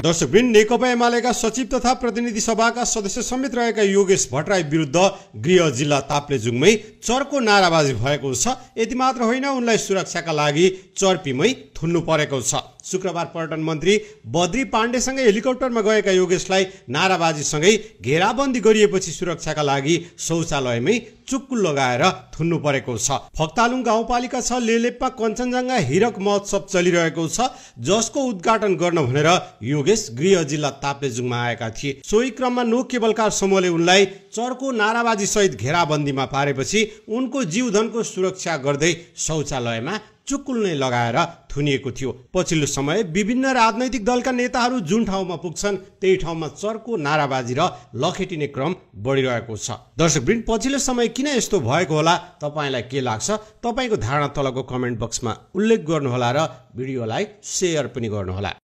दर्शकवृन्द, नेकपा एमालेका सचिव तथा प्रतिनिधि सभाका सदस्य समेत रहेका योगेश भट्टराई विरुद्ध गृह जिल्ला ताप्लेजुङमै चर्को नाराबाजी भएको छ। यति मात्र होइन, उनलाई सुरक्षाका लागि चर्पीमै थुन्नु परेको छ। शुक्रबार पर्यटन मन्त्री बद्री पाण्डेसँगै हेलिकप्टरमा गएका योगेशलाई नाराबाजीसँगै घेराबन्दी गरिएपछि सुरक्षाका लागि शौचालयमै चुक्कु लगाएर थुन्नु परेको छ। फक्तालुङ गाउँपालिका 6 लेलेपमा कञ्चनजङ्घा हिरक महोत्सव चलिरहेको छ, जसको उद्घाटन गर्न भनेर योगेश गृह जिल्ला ताप्लेजुङमा आएका थिए। सोही क्रममा नो केबलकार समूहले उनलाई चर्को नाराबाजी सहित घेराबन्दीमा पारेपछि उनको जीवधनको सुरक्षा गर्दै शौचालयमा चुक्कुल नै लगाएर थुनिएको थियो। पछिल्लो समय विभिन्न राजनैतिक दलका नेताहरू जुन ठाउँमा पुग्छन् त्यही ठाउँमा चर्को नाराबाजी र लखेटिने क्रम बढिरहेको छ। दर्शकवृन्द, पछिल्लो समय किन यस्तो भएको होला, तपाईलाई के लाग्छ? तपाईको धारणा तलको कमेन्ट बक्समा उल्लेख गर्नुहोला र भिडियोलाई शेयर पनि गर्नुहोला।